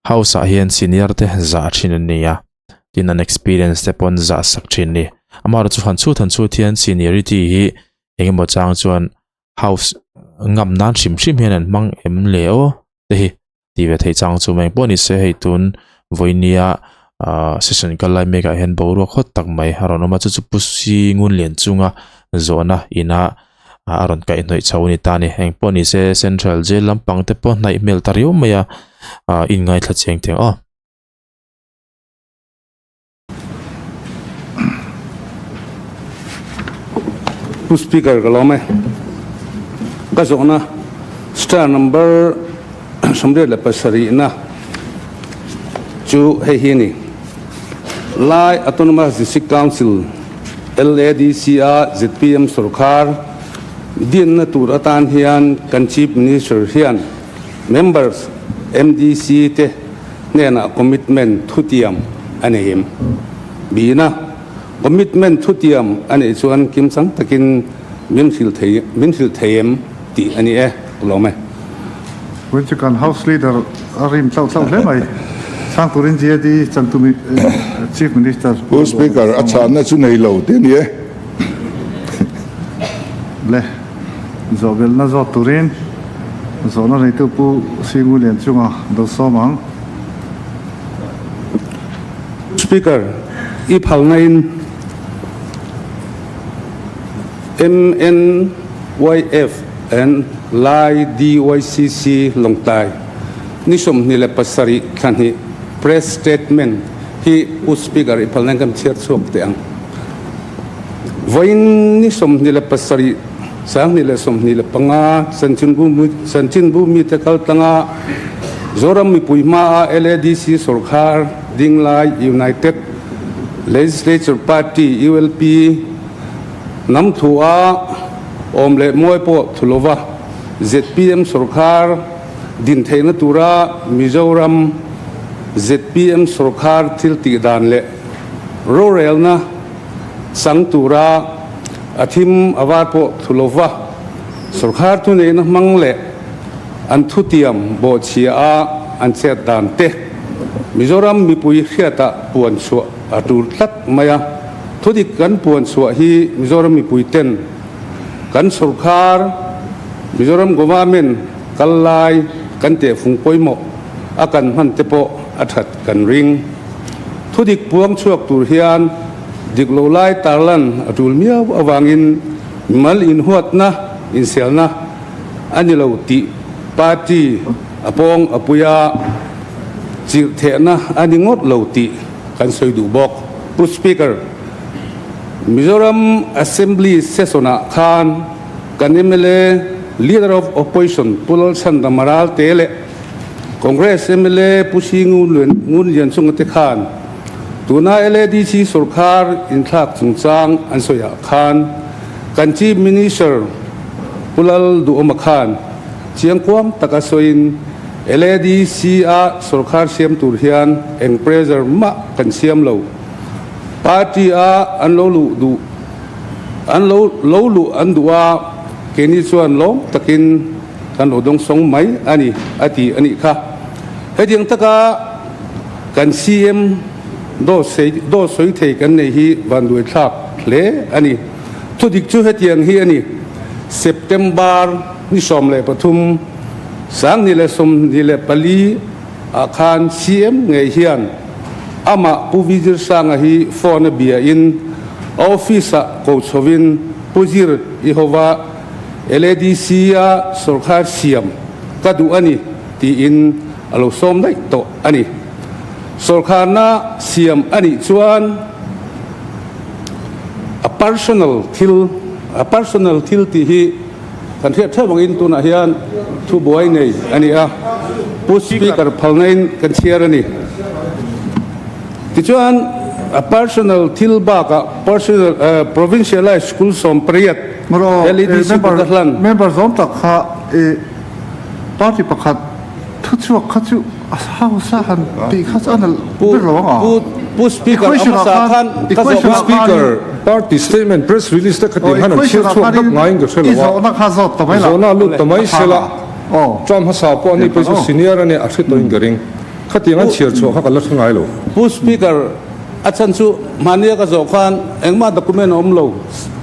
House ah hian senior te zah thin an ni a, tin an experience te pawh an zah sak thin a ni. Amaherawhchu han chhut han chhut hian seniority hi engemaw chang chuan house ngam nan hrim hrim hian an hmang em le aw te hi tih ve theih chang chu mai pawh ni se hei tun vawinia ahh session kal lai mek ah hian boruak hawt tak mai a rawn awm a chu chu pu si ngun lian chunga zawhna ina a rawn kaihhnawih chho a ni ta a ni eng pawh ni se central jail lampang te pawh hnaih hmel ta riau mai a ahh inngaithla chiang teh ang aw. Pu Speaker ka lawm e. Ka zawhna star number 87 na chu hei hi a ni. Lai Autonomous District Council, LADC, a zpm sorkar dinna tur atan hian kan Chief Minister hian members MDC te hnenah commitment thutiam a nei em? Bina, Commitment thutiam a neih chuan kimchang takin min hrilh thei min hrilh thei em tih a ni e, ka lawm e. Vawiin chu kan House Leader a rim tlauh tlauh hle mai. Chhang turin GAD chantu Chief Minister Pu Speaker, a chhanna chu nei lo tih a ni e. Le, zawhbelhna zawt turin zawhna neitu Pu Singu Lianchunga do sawm ang. Speaker, i phalnain MNYF and Lai DYCC Lawngtlai ni 27 thla hnih Press Statement hi Pu Speaker i phalnain kan chhiar chhuak teh ang. Vawiin ni 27 2025 chanchinbu mite kaltlanga Zoram mipui hmaa LADC sorkar dinglai United Legislature Party, ULP, hnam thua awm leh mawi pawh thu lova zpm sorkar din theihna tura Mizoram zpm sorkar thil tih dan leh rorelna chang tura a thim a var pawh thu lova sorkar thuneihna hmang leh an thutiam bawhchhia a an chet dan te Mizoram mipui hriatah puan chhuah a tul tlat mai a. Thudik kan puan chhuah hi Mizoram mipui ten kan sorkar Mizoram government kal lai kan tehfung pawimawh a kan hman te pawh a that kan ring. Thudik puang chhuak tur hian dik lo lai tarlan a tul miau avangin mimal inhuatna, inselna a ni lo tih party a pawng a pui a, chirh thehna a ni ngawt lo tih kan sawi duh bawk. Pu Speaker, Mizoram Assembly session-ah khan kan mla Leader of Opposition Pu Lalchhandama Ralte leh Congress mla Pu Hri Ngun Lianchunga te khan tuna LADC sorkar inthlak chungchang an sawiah khan kan Chief Minister Pu Lal Duhawma khan chiangkuang taka sawiin LADC a sorkar siam tur hian eng pressure mah kan siam lo. Party a an lo luh duh an lo lo luh an duh a, keini chuan lawm takin Kan lo dawng sawng mai a ni, a ti a nih kha. Hetiang taka kan CM daw daw sawi thei kan nei hi vanduai thlak hle a ni. Thudik chu hetiang hi a ni, September ni 13, 2024 ah khan CM ngei hian amah Pu Vijir Sanga hi phone a bia in a office ah ko chhovin Pu Zir i hova LADC a sorkar siam ka duh a ni tiin a lo sawm daih tawh a ni. Sorkarna siam a nih chuan a personal thil, a personal thil tih hi kan hriat theuh angin tunah hian thubuai nei a ni a, Pu Speaker phalnain kan chhiar a ni. Tichuan, a personal thil bakah personal provincialized school 18 LEDC kut a hlan. Member zawm tak kha i party pakhat thuchhuak kha chu a hausa han tih kha chu a nalh ber lo ang a. Pu Speaker, a hmasa khan ka zawh Pu Speaker, party statement press release te khatiang khan an chhiar chhuak dap ngaiin ka hre lo a, zawhna a lut ta mai se la, Trump hmasa pawh ani pawh chu senior a nia a hre tawhin ka ring. Khatiang an chhiar chhuah kha ka la hre ngai lo. Pu Speaker, a chhan chu mahnia ka zawh khan engmah document a awm lo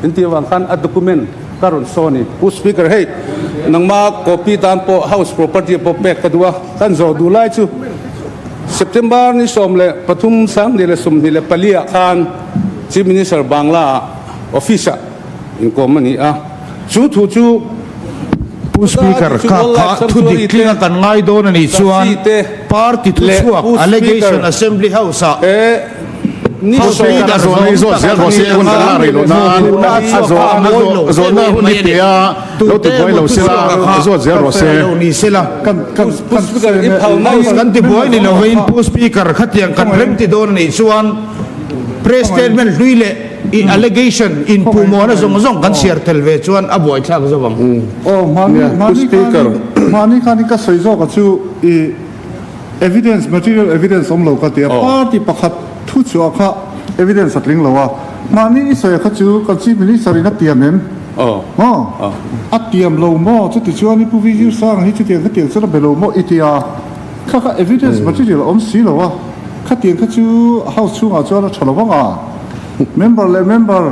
inti avang khan a document ka rawn saw a ni. Pu Speaker, hei nangma copy tan pawh House property pawh pek ka duh a, kan zawh duh lai chu September ni 13 2024 ah khan Chief Minister Bangla ah office ah inkawm a ni a, chu thu chu Pu Speaker, kha kha thu dik tlinga kan ngai dawn a nih chuan party thuchhuak allegation Assembly House ah House leader zawm tak a ni ang a, hmuhna a chhuak kha a mawi lo deuh em mai a ni. Tute emaw thuchhuak a kha fair lo ni sela. House kan tibuai ni lovin Pu Speaker khatiang kan remti dawn a nih chuan press statement hlui leh I allegation in puhmawhna zawng zawng kan chhiar tel ve chuan a buaithlak zo ang. Aw, hmani hmani khanin hmani khanin ka sawi zawk a chu i evidence material evidence awm lo ka ti a, party pakhat thu chhuah kha evidence a tling lo a, hmani i sawi a kha chu kan chief minister in a tiam em? Maw? A tiam lo maw? Chuti chuan i Pu Vijay Sanga hi chutiang khatiang chuan a be lo maw i ti a, kha kha evidence material a awm si lo a, khatiang kha chu house chhungah chuan a tha lo vang a. Member leh member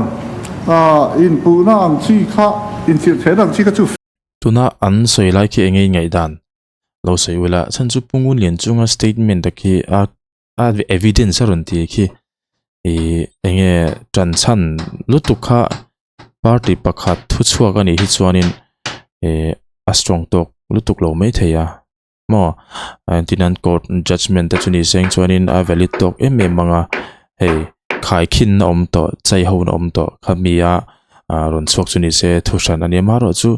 inpuhna ang chi kha, inchirh theihna ang chi kha chu. Tuna an sawi lai khi enge ngaihdan lo sawi ula chhan chu Pu Ngunlian chunga statement a khi a a evidence a rawn ti khi ih enge tan chhan lutuk kha party pakhat thu chhuak a nih hi chuanin ih a strong tawk lutuk lo maithei a. maw tin an court judgement te chu ni seng chuanin a valid tawk em em ang a hei khaikhin a awm tawh chai ho na awm tawh khami a ah rawn chhuak chu ni se thu hran a ni amaherawh chu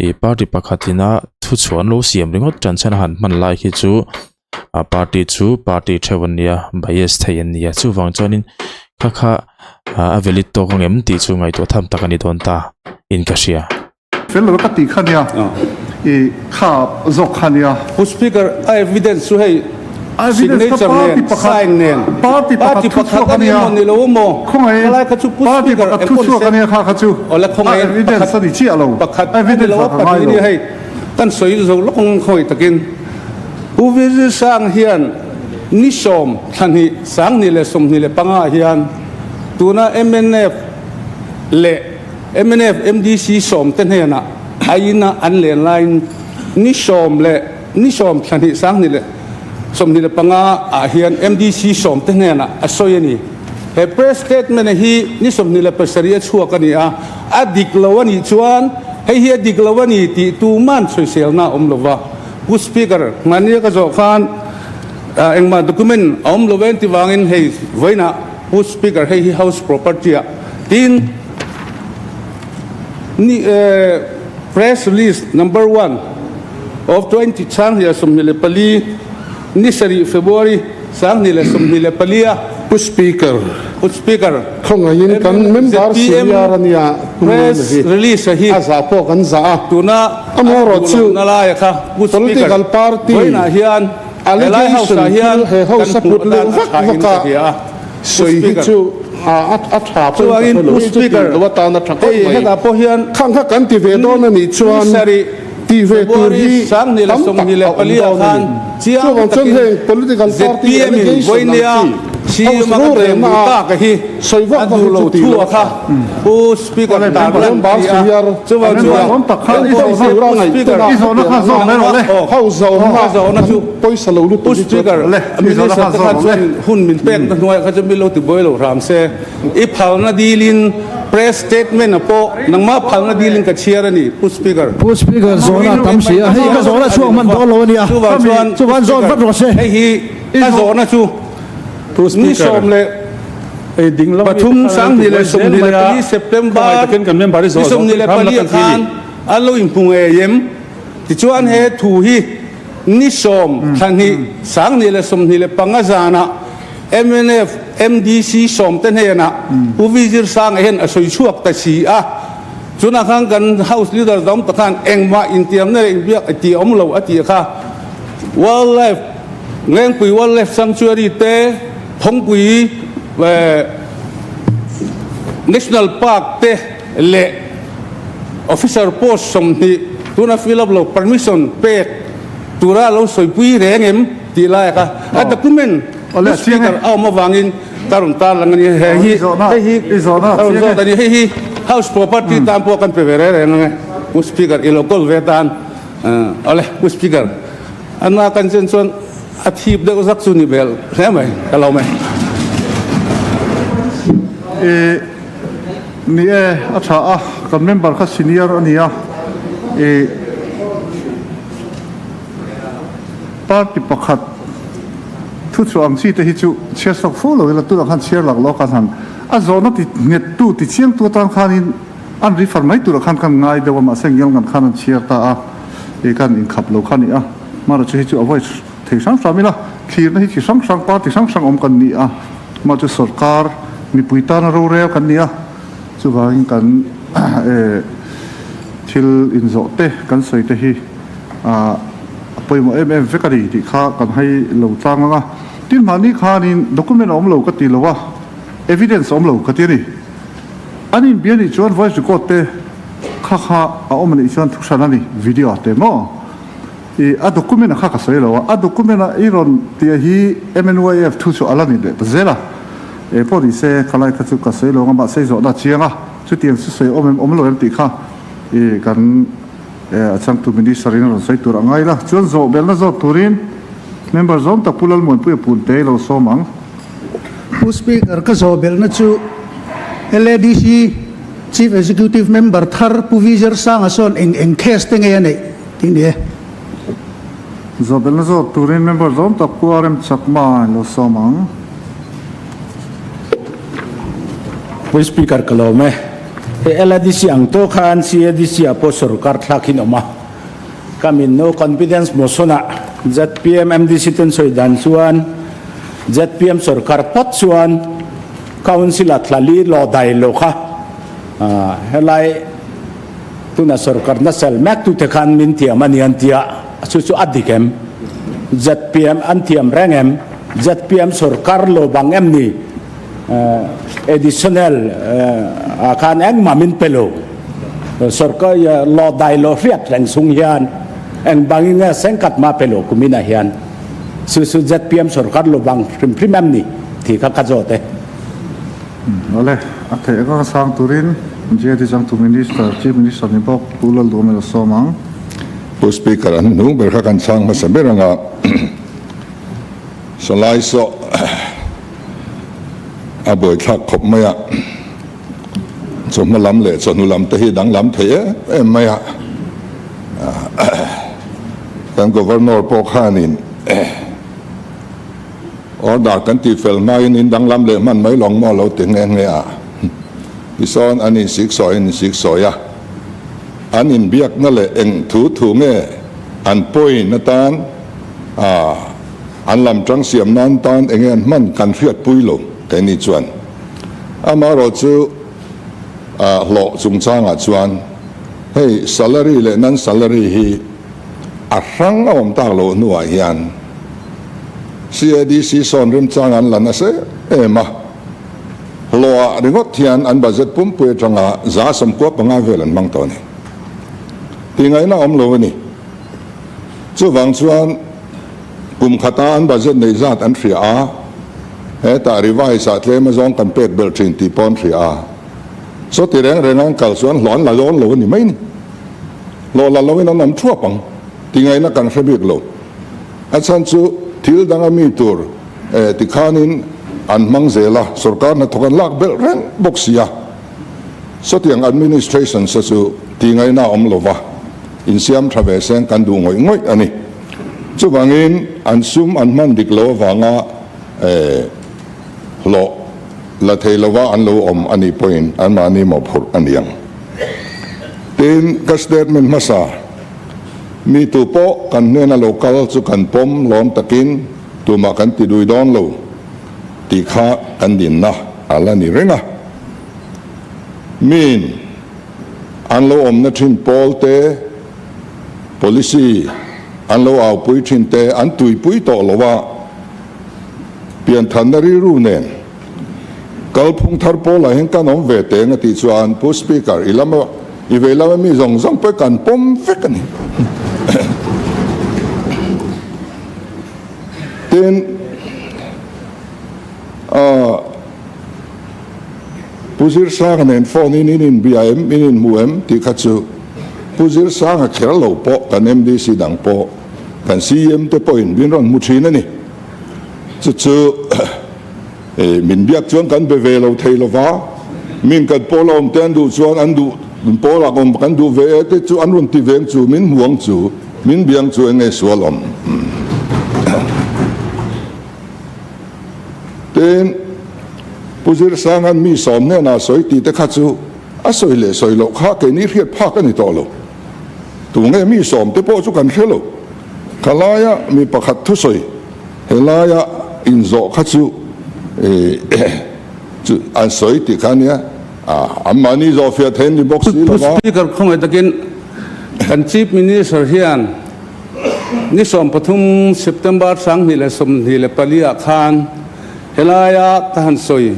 ih party pakhat ina thu chhuah an lo siam ringawt tan chhan a han hman lai khi chu a party chu party theuh an nia bias thei an nia chuvang chuanin kha kha a valid tawk ang em tih chu ngaihtuah tham tak a ni dawn ta in ka hria. Fel lo ka tih kha nia, i kha zawk kha nia. Pu Speaker, a evidence chu hei signature nen, sign nen, party pakhat a ni emaw ni lo emaw, khalai kha chu Pu Speaker engpawh ni se, awle khawngaih pakhat a ni lo a pahnih nia hei kan sawi zo lawk ang khawngaih takin Pu Vijay Sang hian ni sawm thlahnih 2025 ah hian tuna mnf leh Mnf MDC sawmte hnenah a ina an len laiin ni sawm leh ni sawm thlahnih 2025 ah hian MDC sawmte hnenah a sawi a ni. He press statement hi ni 27 a chhuak a ni a, a dik lo a nih chuan hei hi a dik lo a ni tih tuman sawiselna a awm lo va. Pu Speaker, hmania ka zawh khan engmah document a awm lo ve an ti vangin hei vawiinah Pu Speaker hei hi House property ah tin ni press release number one of 20 2024 ni sarih February 2024 a Pu Speaker, Pu Speaker, Khawngaihin kan member zpm senior a nia press release a hi a zah pawh kan zah a, tuna amaherawh chu na laia kha Pu Speaker political party vawiinah hian helai house allegation ah hian thil he house kan a put hmuh leh dan a vak tha in vak ka a hria a. Sawi hi chu a tha pawhin ka Chuangin hre lo, Pu chu Speaker, tih loh atan a tha khawp hei mai. hetah pawh hian Khang kha kan ti ve dawn a nih chuan Sarih tih ve tur February hi tam tak a awm 24 dawn a khan ni. chiang Chuvang chuan takin heng political party zpm in allegation ang vawinia chi house CM a kan rorelna rem duh a tak a hi sawi vak a vak duh hi lo chu tih thu loh a a kha tha. Pu Speaker tar lan Member ti a senior chuvang chuan Awm tak khan i engpawh zawhna nise Pu Speaker i zawhna kha zawk mai rawh le. House zawhna ka zawhna chu pawisa lo lutuk Pu hi chu Speaker Le, i zawhna Minister kha te zawk kha rawh le. chuan hun min pek na hnuaiah kha chuan min lo ti buai lo hram se. I phalna dilin press statement a pawh nangmah phalna dilin ka chhiar a ni Pu Speaker. Pu Speaker zawhna a tam si a, hei ka zawhna chhuak hman dawn lo a nia, Chuvang chuan chuvan zawt vat rawh se. Hei hi ka zawhna chu ni sawm leh pathum 2024 September ni 24 khan an lo inhmu ngei em? Tichuan he thu hi ni sawm thlahnih 2025 zanah mnf MDC sawmte hnenah Pu Vizir Sanga hian a sawi chhuak ta si a. Chunah khan kan House Leader dang ta khan engmah intiamna leh inbiak a ti awm lo a tih kha Wildlife Lengpui Wildlife Sanctuary te Phawngpui National Park te leh Officer post 20 tuna fill up lo permission pek tura lo sawipui reng em? Tih lai a kha a document Awle, a chiang e. Speaker a awm avangin ka rawn tar lang a ni. He hi hei hi ka rawn zawt a ni. Hei hi House property tan pawh kan pe ve reng reng ang e. Pu Speaker i lo kawl ve tan. Awle, Pu Speaker, a na kan chen chuan a thip deuh zak chu ni bel hle mai, ka lo mai. I ni e, a tha a, kan member kha senior a ni a, i party pakhat thuchhuah ang chi te hi chu chhiar sawk fo lo ila, tunah khan chhiar lak lawk a han a zawhna ti nghettu ti chiangtu atan khanin An refer mai turah khan kan ngai deuh a, mahse ngial ngan khan an chhiar ta a, ih kan inkhap lo kha a ni a. Mara chu hei chu a voice thei hrang hram ila, thlirna hi chi hrang hrang, party hrang hrang awm kan ni a, mah chu sorkar mipui tana rorel kan ni a, chuvangin kan eh thil inzawh te kan sawi te hi ah a pawimawh em em vek a ni tih kha kan hai lo tlang ang a. Tin mahni khanin document a awm lo ka ti lo a, evidence a awm lo ka ti a ni. An inbia nih chuan voice record te kha kha a awm anih chuan thu hran a ni, video te maw? I a document a kha ka sawi lo a, a document a i rawn tia hi MNYF thu chu a la ni leh ta zel a, eng pawh ni se khalai kha chu ka sawi lo ang a, mahse i zawhna a chiang a, chutiang chu sawi awm em awm lo em tih kha i kan a changtu minister in a rawn sawi tur a ngai la, chuan zawh belna zawt turin member zawm tak Pu Lalmuanpuia Punte i lo sawm ang. Pu Speaker, ka zawh belhna chu LADC Chief Executive Member thar Pu Vizer Sanga sawn eng eng case te nge a neih tih ni e. Zawh belhna zawt turin member zawm tak Pu RM Chakma in lo sawm ang. Pu Speaker, ka lawm e. Hei LADC ang tawh khan CADC ah pawh sorkar thlak in awm a. Ka min no confidence motion ah zpm MDC ten sawi dan chuan zpm sorkar phawt chuan council ah thlali law dai lo kha helai tuna sorkar na sel mek tute khan min thiam a ni an tia chu chu a dik em? Zpm an thiam reng em? Zpm sorkar lo bang em ni? Additional ah khan engmah min pe lo. Sorkar law dai lo hriat reng chung hian eng bangin nge sengkhat mah pe lo kumin ah hian chu chu zpm sorkar lo bang hrim hrim em ni tih kha ka zawt e. Awle, a theih anga sang turin JD Changtu Minister, Chief Minister ni bawk Pu Lalduhawm ilo sawm ang. Pu Speaker, an hnung ber kha kan chhang hmasa ber anga Salai saw a buaithlak khawp mai a, chawhma lam leh chawhnu lam te hi danglam thei em em mai a, kan Governor pawh khanin order kan tih fel hmain in danglam leh hman mai lawng maw lo ti nghe nghe a, tisawn an insiksawi an insiksawi a, an inbiakna leh eng thu thu nge an point atan a. An lam tang siam nan tan enge an hman kan hriatpui lo keini chuan. Amaherawh chu hlawh chungchangah chuan hei salary leh non salary hi a hrang a awm tak loh hnuah hian CADC sawn remchang an la nasa em a, hlawhah ringawt hian an budget pumpui atanga 95 vel an hmang tawh a ni. Tih ngaihna a awm lo a ni. Chuvang chuan kum khata an budget neih zat an hria a, hetah revise ah tlem azawng kan pek belh thin tih pawh an hria a. Saw ti reng reng an kal chuan hlawh an la dawn lo a ni mai ni. Hlawh la loin an awm thuap ang ti ngaihna kan hre bik lo. A chhan chu thil dang a mi tur eh ti khanin an hmang zel a, sorkar hnathawk an lak belh reng bawk si a. Sawtiang administration sa chu ti ngaihna a awm lova, insiam tha ve seng kan duh ngawih ngawih a ni. Chuvangin an sum an hman dik lo avanga hlawh la thei lova an lo awm a nih pawhin anmahni mawhphurh a ni ang. Tin, ka statement hmasa, mi tu pawh kan hnena lo kal chu kan pawm lawm takin tumah kan ti dui dawn lo tih kha kan dinna a la ni reng a. Miin an lo awmna thin pawl te, policy an lo aupui thin te an tuipui tawh lo a, pianthanna rilru nen kalphung thar pawlah hian kan awm ve teng a tih chuan Pu Speaker, i lama i vei lama mi zawng zawng pawh kan pawm vek a ni. Tin, ah, Pu Zirsanga nen phone in in inbia em, in inhmu em tih kha chu Pu Zirsanga kher lo pawh kan MDC dang pawh kan CM te pawhin min rawn hmu thin a ni. Chu chu min biak chuan kan be ve lo thei lo va, min kan pawl a awm te an duh chuan an duh pawl ah awm kan duh ve e te chu an rawn ti veng chu min hmu ang chu, min biang chu eng nge sual awm. Tin, Pu Zirsanga'n mi sawm hnenah sawi tih te kha chu a sawi leh sawi loh kha keini hriat phak a ni tawh lo. Tunge mi sawm te pawh chu kan hre lo. Kha laia mi pakhat thusawi he laia inzawh kha chu chu an sawi tih kha nia, anmahni zawhfiah thei an ni bawk si lo Pu va. Speaker khawngaih takin kan Chief Minister hian Ni 13 September 2024 ah khan helaia ka han sawi.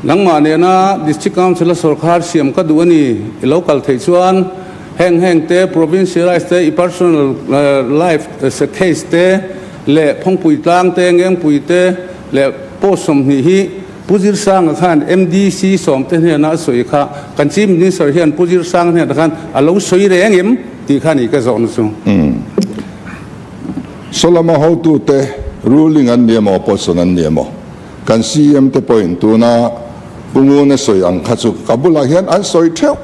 Nangmah nena District Council a sawrkhar siam ka duh a ni, i lo kal theih chuan heng heng te provincialize te, i personal life case te leh Phawngpui tlang te, Ngengpui te leh post 20 hi Pu Zirsanga khan MDC sawmte hnena a sawi kha kan Chief Minister hian Pu Zirsanga hnenah khan a lo sawi reng em tih kha ni ka zawhna chu. Solama hotute ruling an ni emaw opposition an ni emaw kan CM te pawhin tuna Pu Nguna sawi ang kha chu ka bulah hian an sawi theuh.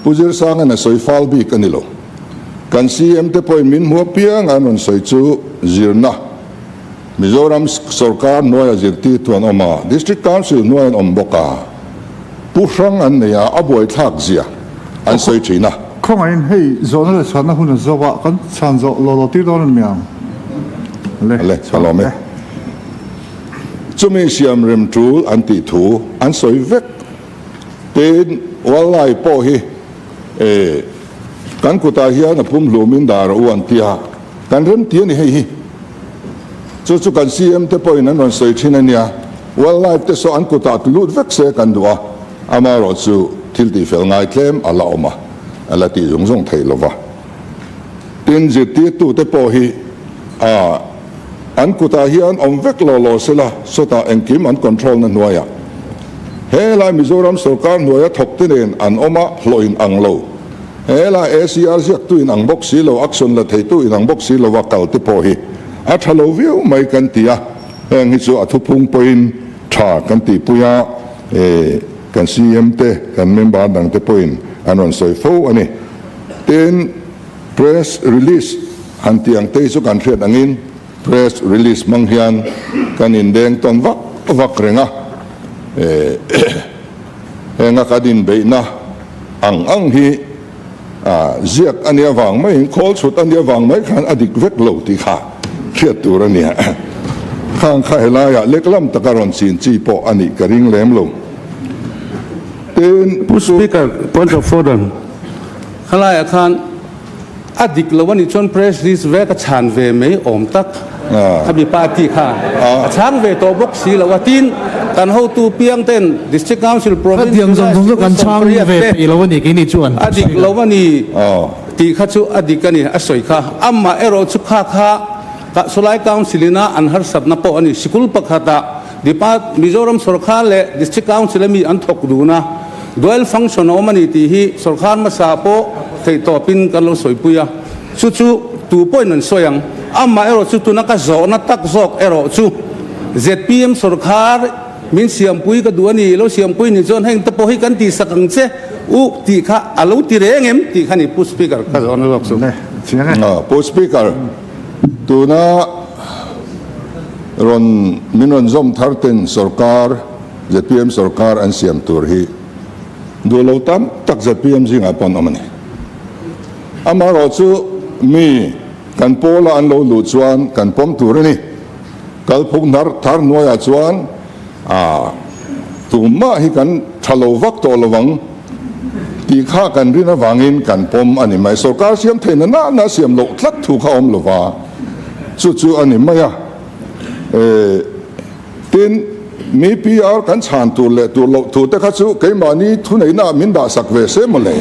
Pu Zirsanga'n a sawi fal bik a ni lo. Kan CM te pawhin min hmu apiang an rawn sawi chu zirna Mizoram sawrkar hnuaia zirtirtu an awm a, District Council hnuai an awm bawk a, pu hrang an nei a, a buaithlak zia an sawi thin a. Khawngaihin hei zawhna leh chhanna hun a zo a, kan chhan zawh law law tir dawn a ni ang. Le, Le, ka lawm e. Chumi siam rem tul an tih thu an sawi vek. Tin, Wallai pawh hi e, kan kutah hian a pumhlumin dar a u an ti a, Kan rem ti a ni hei hi. Chu chu kan CM te pawhin an rawn sawi thin a nia. Wildlife te saw an kutah tu lut vek se kan duh a, amaherawh chu thil tihfel ngai tlem a la awm a, a la tih zung zung theih lova. Tin, zirtirtu te pawh hi a an kutah hian awm vek law law sela, sawtah engkim an control na hnuaiah helai Mizoram sawrkar hnuaia thawk te nen an awm a, hlawh in ang lo. Hela ACR ziaktu in ang bawk si lo, action la theitu in ang bawk si lova kal te pawh hi a tha lo viau mai kan ti a, heng hi chu a thuphung pawhin tha kan tihpui a, kan CM te, kan member dang te pawhin an rawn sawi fo a ni. Tin, press release han tih ang te hi chu kan hriat angin press release hmang hian kan indeng tawn vak vak reng a, Henga kan inbeihna ang ang hi ziak a nia vang maiin khawl chhut a nia vang mai khan a dik vek lo tih kha hriat tur a nia. Khang kha helaiah leklam taka rawn chin chi pawh a nih ka ring lem lo. Tin, Pu Speaker, point of order, khalaiah khan A dik lo a nih chuan press release vek a chhan ve mai awm tak. Khami party kha a chhang ve tawh bawk si lo a. Tin, kan hotu piang ten District Council, Province Khatiang zawng zawng chu kan chhang ve peih lo a ni keini chuan. A dik lo a ni tih kha chu a dik a ni a sawi kha. Amah erawh chu kha kha Sawlai Council ina an harsatna pawh a ni. Sikul pakhatah Depart Mizoram sawrkar leh District Council ami an thawk dun a. Dual function a awm a ni tih hi sawrkar hmasa pawh theihtawpin kan lo sawipui a, chu chu tu pawhin an sawi ang. Amah erawh chu tuna ka zawhna tak zawk erawh chu zpm sawrkar min siampui ka duh a ni, lo siampui ni chuan heng te pawh hi kan tihsak ang che u tih kha a lo ti reng em tih kha ni Pu Speaker ka zawhna zawk chu. Pu Speaker, tuna rawn min rawn zawm thar ten sawrkar zpm sawrkar an siam tur hi duh lo tam tak zpm zingah pawh an awm a ni. Amaherawh chu mi kan pawla an lo luh chuan kan pawm tur a ni. Kalphung hnar thar hnuaiah chuan a tumah hi kan tha lo vak tawh lo ang tih kha kan rin avangin kan pawm a ni mai. Sawrkar siam theihna nana siam loh tlat thu kha awm lova chu chu a ni mai a. Tin, mi PR kan chhan tur leh tur loh thu te kha chu keimahni thuneihna ah min dahsak ve se mawle.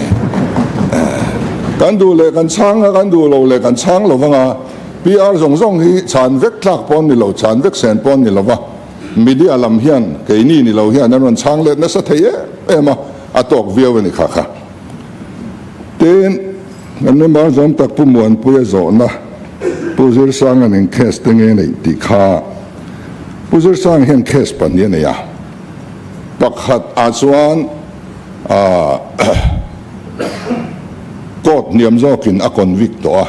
Kan duh leh kan chhang a, kan duh lo leh kan chhang lo vang a. PR zawng zawng hi chhan vek tlak pawh an ni lo, chhan vek sen pawh an ni lo va, media lam hian keini ni lo hian an rawn chhang let nasa thei em em a, a tawk viau a ni kha kha. Tin, kan member zawm tak Pu Muanpuia zawhna Pu Zirsanga'n eng case te nge neih tih kha Pu Zirsanga hian case pahnih a nei a, pakhat ah chuan ah court hniam zawkin a convict tawh a,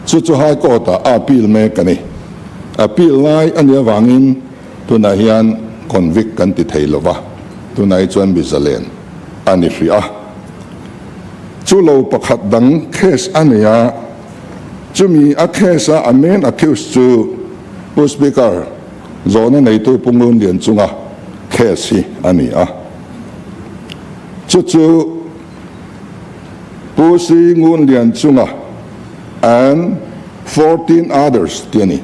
chu chu High Court ah a appeal mek a ni. Appeal lai a nih avangin tunah hian convict kan ti thei lova, tunah hi chuan mi zalen a ni hrih a. Chu lo pakhat dang case a nei a, chumi a case a a main accused chu Pu Speaker zawhna neitu Pu Ngunlian chunga case hi a ni a. Chu chu Pu Si Ngunlian chunga and 14 others tih a ni.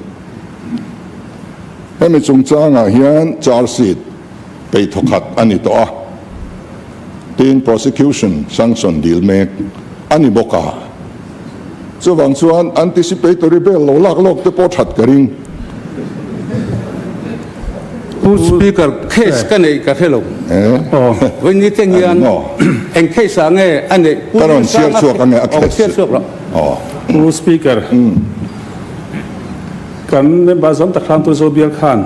Hemi chungchangah hian charge sheet peih thawkhat a ni tawh a, tin prosecution sanction dil mek a ni bawk a. Chuvang chuan anticipatory bail lo lak lawk te pawh that ka ring. Pu Speaker, case ka neih ka hre lo. Vawiin thleng hian eng case ah nge a neih? Ka rawn chhiar chhuak ange a case chu. Pu Speaker, kan member zawm tak hram Pu Zobial khan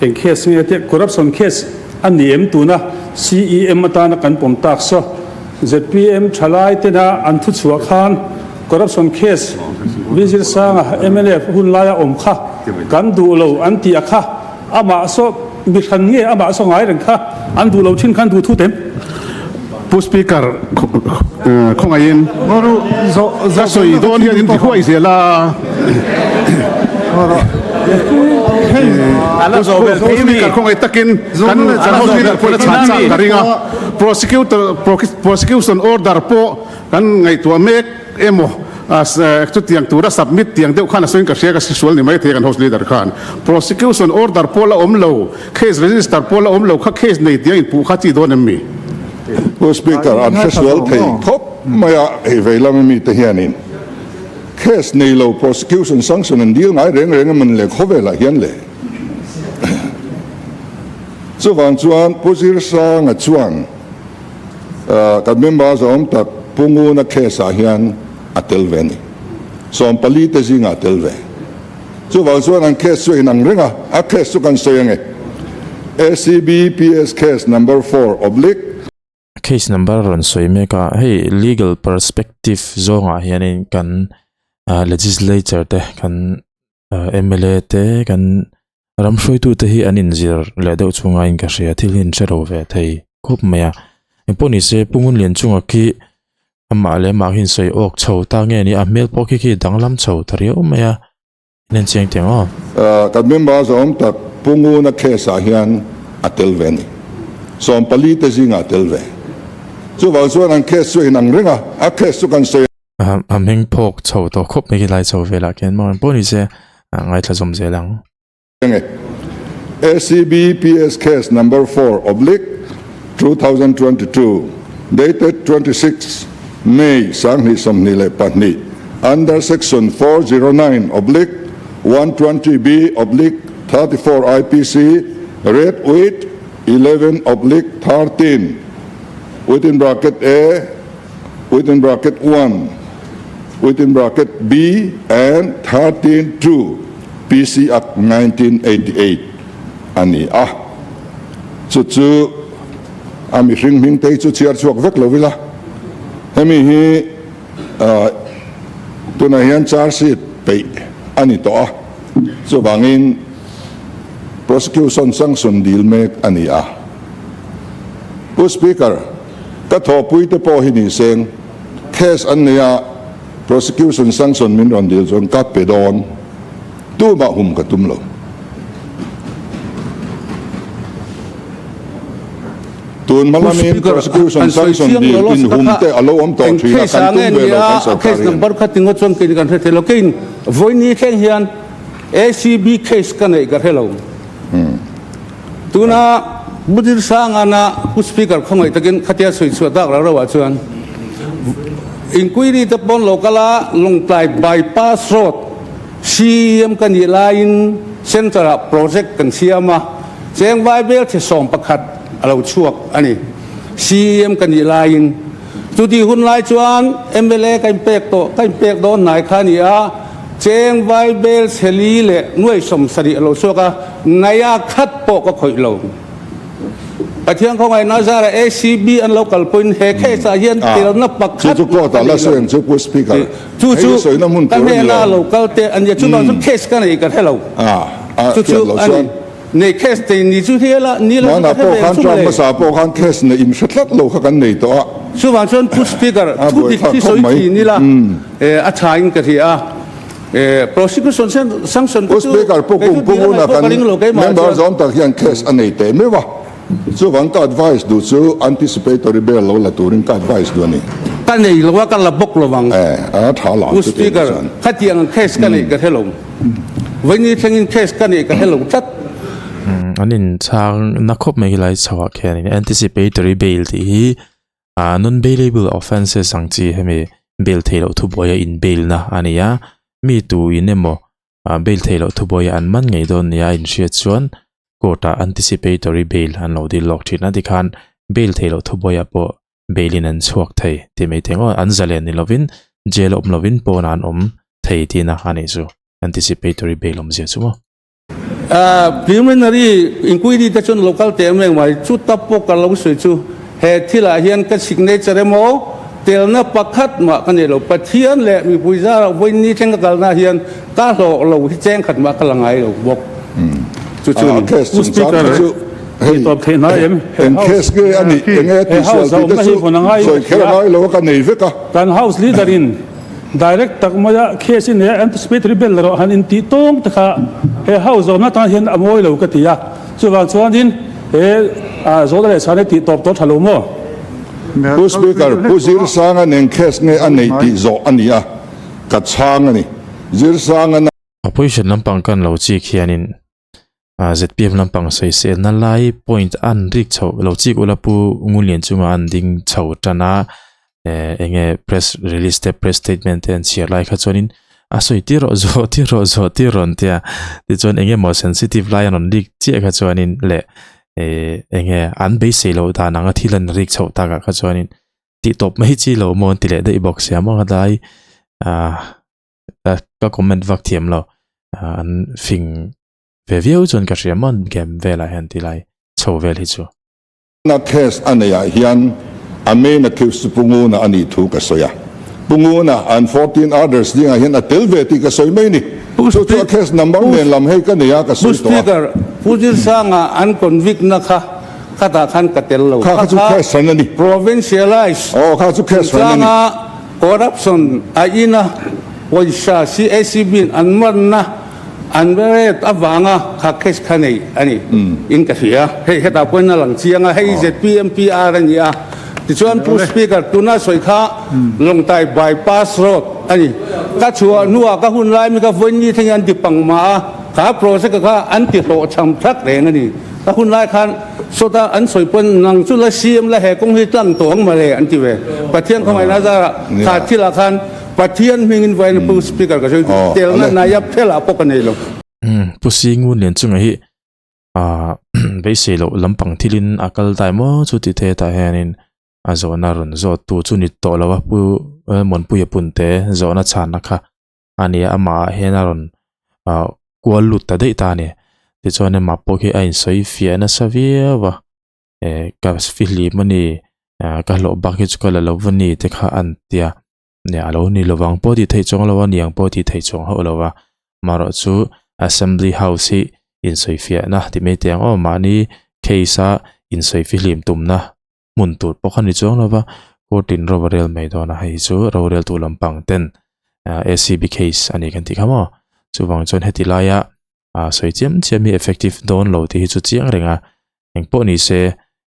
Eng case nge teh corruption case a ni em tuna CEM atana kan pawm tak saw zpm thalai tena an thu chhuah khan corruption case Vizir Sanga mnf hun laia awm kha kan duh lo an tih a kha amah saw mi hran nge amah saw ngai reng kha an duh lo thin khan duh thut em? Pu Speaker khawngaihin ka sawi dawn hian in ti huai zel a. Pu Speaker khawngaih takin kan kan house leader pawhin a chhan chak ka ring a. Prosecutor prosecution order pawh kan ngaihtuah mek emaw chutiang tura submit tiang deuh khan a sawiin ka hria ka hre sual ni maithei kan house leader khan. Prosecution order pawh la awm lo. Case register pawh la awm lo kha case nei tia inpuh kha chi dawn em mi? Pu Speaker, an hre sual thei khawp mai a, hei vei lama mite hianin case nei lo prosecution sanction an dil ngai reng reng em an le khawvelah hian le. Chuvang chuan Pu Zirsanga chuan kan member zawm tak Pu Nguna case ah hian a tel ve a ni. 14 te zingah a tel ve. Chuvang chuan an case chu a inang reng a, a case chu kan sawi ange. ACB PS case number 4 oblique. Case number a rawn sawi mek a, hei legal perspective zawngah hianin kan legislature te kan mla te kan ram hruaitute hi an inzir leh deuh chhungain ka hria thil hi an hre lo ve thei khawp mai a. Engpawh nise Pu Ngunlianchunga khi Amah leh amah hian sawi awk chho ta nge ni a hmel pawh khi khi danglam chho ta riau mai a, in en chiang teh ang aw. Kan member zawm tak Pu Nguna case ah hian a tel ve a ni. 14 te zingah a tel ve. Chuvang chuan an case chu a inang reng a, a case chu kan sawi. A hming phawk chho tawh khawp mai khi lai chho velah khian maw engpawh ni se ngaithla zawm zel ang. ACB PS case number 4 oblique 2022 dated 26 May 2024 under section 409 oblique 120B oblique 34 IPC read with 11 oblique 13 within bracket A within bracket 1 within bracket B and 13 2 PC Act 1988 a ni a, chu chu a mihring hming te hi chu chhiar chhuak vek lo ila, hemi hi tunah hian charge sheet peih a ni tawh a, chuvangin prosecution sanction dil mek a ni a. Pu Speaker, ka thawhpui te pawh hi ni seng, case an nei a, Prosecution sanction min rawn dil chuan ka pe dawn, tumah hum ka tum lo. Tun hma lamin prosecution sanction dil in hum te a lo awm tawh thin a, kan tum ve lo kan sorkar hian. Number kha tingaw chuan kei kan hre thei lo, keiin vawiin thleng hian ACB case ka neih ka hre lo. Tuna Budir Sangana Pu Speaker khawngaih takin khatia sawi chhuah tak rau rauah chuan inquiry te pawn lo kal a Lawngtlai bypass road CEM ka nih laiin Centre ah project kan siam a, cheng vaibel che 11 a lo chhuak a ni. CEM ka nih laiin. Chuti hun lai chuan mla ka inpek tawh, ka inpek dawn hnai kha a ni a, cheng vaibel chhe li leh nuai 70 a lo chhuak a, naia khat pawh ka khawih lo. Pathian khawngaihna zara ACB an lo kalpuiin he case ah hian telna pakhat Chu chu court ah la sawi ang chu Pu Speaker. Chu chu ka hnena lo kal te a nia, chuvang chu case ka nei ka hre lo. Chu chu a ni. Nei case te ni chu hi la ni lo chu ka hre ve ang chu mawle. Hmana pawh khan term hmasa pawh khan case nei in hre tlat lo kha kan nei tawh a. Chuvang chuan Pu Speaker thu dik hi sawi thin ila a tha in ka hria a. Prosecution sanction Pu Speaker Pu Kum Pu Nguna kan member zawm tak hian case a nei teh meuh a, chuvang ka advice duh chu anticipatory bail lo la turin ka advice duh a ni. Ka nei lo a, ka la bawk lo ang. A tha la Pu Speaker, khatiang ang case ka neih ka hre lo. Vawiini thlengin case ka neih ka hre lo tlat. An inchhang na khawp mai helai chhoah khianin anticipatory bail tih hi Ah non bailable offences ang chi hemi bail theih loh thubuai a in bail na a ni a, mi tu in emaw ah bail theih loh thubuai a an man ngei dawn nia a inhriat chuan court ah anticipatory bail an lo dil lawk thin a tikhan bail theih loh thubuai ah pawh bail in an chhuak thei tih mai thei ngawt an zalen ni lovin jail a awm lovin pawnah an awm thei tihna a nih chu anticipatory bail awmzia chu maw. Preliminary inquiry te chuan local te em reng mai, chuta pawh ka lo sawi chu he thilah hian ka signature emaw telna pakhat mah ka nei lo, Pathian leh mipui zara vawiin thleng ka kalna hian ka hlawh lo hi cheng khat mah ka la ngai lo bawk. Chu chu ni. Pu Speaker, hei tawp theih hna em? Eng case nge a nih, eng nge tihsual tih te chu sawi kher a ngai lo a, ka nei vek a. Kan House Leader in Direct tak maia case i nei a, anticipatory bail erawh han intih tawng te kha he house zawmna tan hian a mawi lo ka ti a. Chuvang chuanin he zawhna leh chhana tih tawp tawh tha lo maw? Pu Speaker, Pu Zirsanga nen case nge a neih tih zawh a ni a, ka chhang a ni. Zirsanga na. Opposition lampang kan lo chik hianin zpm lampang sawiselna lai point an rik chho lo chik ula pu Ngunlian chunga an ding chho tan a eh enge press release te press statement te an chhiar lai kha chuanin a sawi tir rawh zawh tir rawh zawh tir rawn tia tichuan enge maw sensitive lai an rawn rik chiah kha chuanin leh eh enge an beisei loh dan anga thil an rik chhoh takah kha chuanin tih tawp mai chi lo maw an ti leh daih bawk sia maw ka dai ah. ka comment vak thiam lo an fing ve viau chuan ka hria maw game velah hian ti lai chho vel hi chu. Na case a neih ah hian a main accused chu Pu Nguna a nih thu ka sawi a, Pu Nguna an 14 others dingah hian a tel ve tih ka sawi mai ni. Chu chu a case number nen lam hei ka nei a ka sawi tawh a. Pu Speaker, Pu Zirsanga an convict na kha khatah khan ka tel lo. Kha kha chu case hran a ni. Provincialize Aw kha chu case hran a ni. chungchanga Corruption a ina pawisa CACB in an marna an rate avanga kha case kha nei a ni in ka hria. Hei hetah pawhin a lang chiang a, hei ZPMPR a ni a. Tichuan Pu Speaker, tuna sawi kha Lawngtai Bypass Road a ni. Ka chhuah hnuah ka hun lai mi kha vawiin thlengin an ti pang mah a, kha project kha an ti hlawhchham thak reng a ni. Ka hun lai khan sawta an sawi pawn nang chu la CM la he kawng hi tlang tawh ang mawle an ti ve. Pathian khawngaihna zarah kha thilah khan Pathian hmingin vawiin Pu Speaker ka sawi duh telna naiap thelah pawh ka nei lo. Pu Singun lian chunga hi beisei loh lampang thilin a kal dai maw chu ti the tah hianin a zawhna rawn zawt tu chu ni tawh lo a Pu Muanpuia Punte zawhna chhanna kha a nia amah ah hian a rawn ah kual lut ta daih ta a ni tichuan amah pawh khi a insawi fiah nasa viau a eh ka fihlim a ni ah ka hlawh bak hi chu ka la lo va ni te kha an tia nia a lo ni lovang pawh tih theih chuang lo a niang pawh tih theih chuang hauh lo va amaherawh chu assembly house hi insawi fiahna ti mai teh ang aw mahni case a insawi fihlim tumna hmun tur pawh kha ni chuang lo va court in ro a rel mai dawn a hei chu rorel tu lampang ten acb case a ni kan tih kha maw chuvang chuan heti laia ah sawi chiam chiam hi effective dawn lo tih hi chu chiang reng a engpawh ni se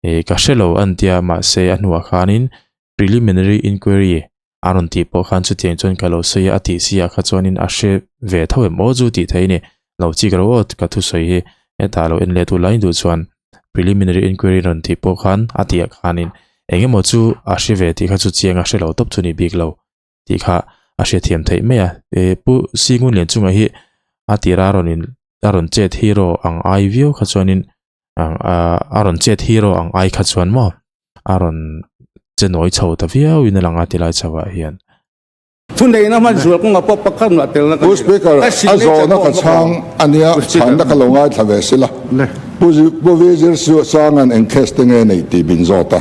eh ka hre lo an tia mahse a hnuah khanin preliminary inquiry a rawn tih pawh khan chutiang chuan ka lo sawi a a tih si ah kha chuanin a hre ve tho em aw chu tih theih a ni lo chik ro aw ka thusawi hi hetah lo en leh tu lai duh chuan preliminary inquiry rawn tih pawh khan a tih ah khanin eng emaw chu a hre ve tih kha chu chiang a hre lo tawp chu ni bik lo tih kha. a hriatthiam theih mai a e pu Singun Lianchunga hi a tira rawn in a rawn chet hero ang ai viau kha chuanin ang a rawn chet hero ang ai kha chuan maw a rawn che nawi chho ta viau in a lang a tilai chho ah hian. Thuneihna hman zual kawngah pawh pakhat mah telna ka Pu Speaker, a zawhna ka chhang a nia, chhanna ka lo ngaithla ve sila. Pu Pu Vizir Sanga'n eng case te nge nei tih min zawt a.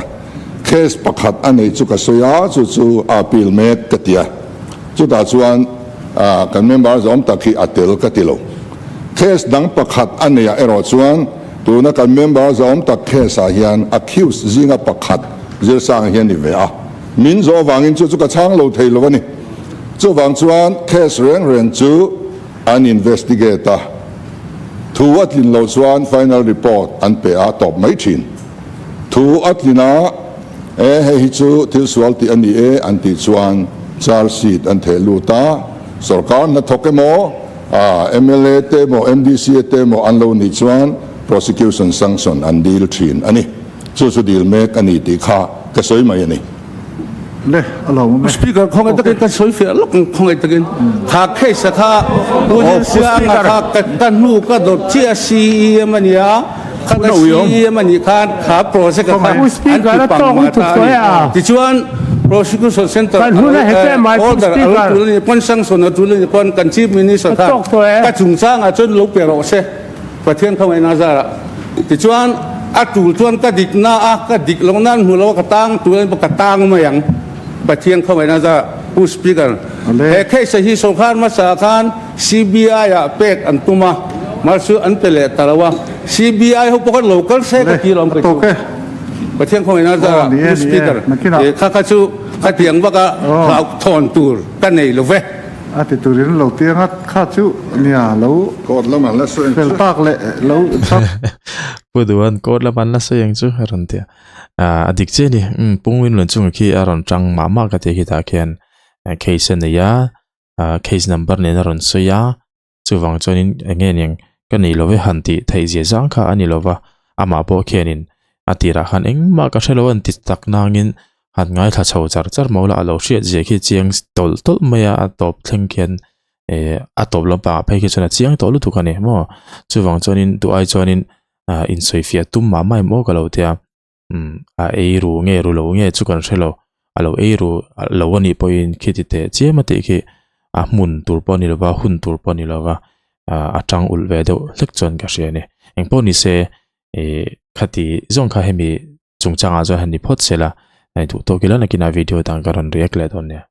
Case pakhat a nei chu ka sawi a, chu chu a appeal mek ka ti a. Chutah chuan kan member zawm tak hi a tel ka ti lo. Case dang pakhat a neiah erawh chuan tuna kan member zawm tak case ah hian accused zinga pakhat Zirsanga hi a ni ve a. Min zawh avangin chu chu ka chhang lo thei lo a ni. Chuvang chuan case reng reng chu an investigate a, thu a tlin loh chuan final report an pe a tawp mai thin. Thu a tlin a, e hei hi chu thil sual tih a ni e an tih chuan charge sheet an theh lut a, sorkar hnathawk emaw, mla te emaw, MDC te emaw an lo nih chuan prosecution sanction an dil thin a ni. Chu chu dil mek a ni tih kha ka sawi mai a ni. Le, a lo awm e. Speaker, khawngaih takin ka sawi fiah lawk ang, khawngaih takin. Kha case a kha Pu Zirsianga kha ka hnu ka dawt chiah a CEM a nia, kha ka CEM a nih khan kha project a kha an ti pang mah ta a ni. Tichuan Prosecution Centre order a lo tul a nih pawn sanction a tul a nih pawn kan Chief Minister khan ka chungchangah chuan lo pe rawh se. Pathian khawngaihna zarah tichuan a tul chuan ka dik na a, ka dik lo nan hmu lo a ka tang tul a ni ka tang mai ang. Pathian khawngaihna zarah Pu Speaker, he case hi sorkar hmasa khan CBI ah pek an tum a, mahse an pe leh ta lo a, CBI ho pawh khan lo kal se ka ti lo ang kei chu. Pathian khawngaihna zarah Pu Speaker, kha kha chu khatiang vaka hlauhthawn tur ka nei lo ve. A ti turin lo tia ngat kha chu nia lo Court lam an la sawi ang chu. Fel tak leh lo chak. Pu Duhan court lam an la sawi ang chu a rawn ti a. A dik chiah a ni. Umm Pungwin lun chunga khi a rawn tang mah mah ka ti khitah khian case a nei a, case number nen a rawn sawi a. Chuvang chuanin eng nge niang ka nei lo ve han tih theih zia zang kha a ni lo va, amah pawh khianin a tirah khan engmah ka hre lo an ti tak nangin han ngaithla chho char char maw la a lo hriat zia khi chiang tawlh tawlh mai a, a tawp thleng khian eh a tawp lampangah phei khi chuan a chiang tawh lutuk a ni maw. Chuvang chuanin duh ai chuanin ah insawifiah tum mah mah em aw ka lo tia. Umm a ei ru nge ru lo nge chu kan hre lo a lo ei ru lo a nih pawhin khi ti teh chiam a tih khi a hmun tur pawh a ni lova hun tur pawh a ni lova ah a tang ulh ve deuh hlek chuan ka hria a ni engpawh ni se ih khati zawng kha hemi chungchangah chuan han ni phawt se la duh tawk ila nakinah video dang ka rawn react leh dawn nia.